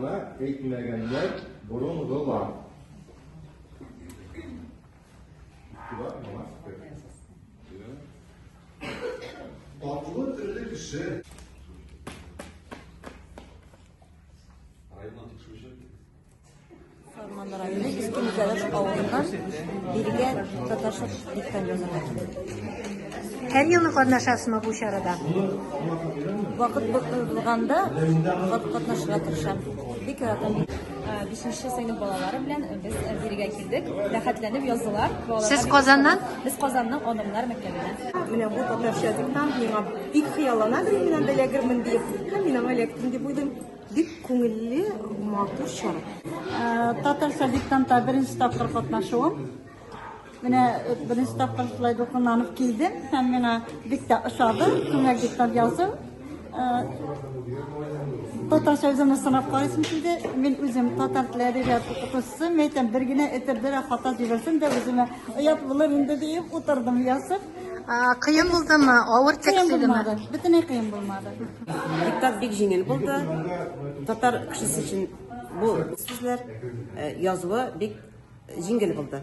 гына әйтмәгәннәр борынгылар. Игътибар миңа фикер. Татлы телле кеше. Районнан тикшерүче. Сарман районы Иске Микәләш авылыннан бирегә татарча диктант язарга килдек. Һәр елны катнашасызмы бу чарада? Вакыт булганда катнашырга тырышам. Бик яратам. Бишенче сыйныф балалары белән без бирегә килдек. Рәхәтләнеп яздылар. Сез Казаннан? Без Казанның Адымнар мәктәбеннән. Менә бу татарча диктант миңа бик хыяллана идем, мин анда эләгермен дип. Һәм мин аңа эләктем дип уйлыйм. Бик күңелле, матур чара. Татарча диктантта беренче тапкыр катнашуым. Менә беренче тапкыр шулай дулкынланып килдем һәм миңа бик тә ошады күмәк диктант язу. Татарча үземне сынап карыйсым килде. Мин үзем татар теле әдәбият укытучысы, мин әйтәм, бер генә этеп, бер хата җибәрсәм дә үземә оят булыр инде диеп утырдым язып. Кыен булдымы? Авыр текст Кыен идеме? булмады. Бөтенләй кыен булмады. Диктант бик җиңел булды. Татар кешесе өчен бу сүзләр язуы бик җиңел булды.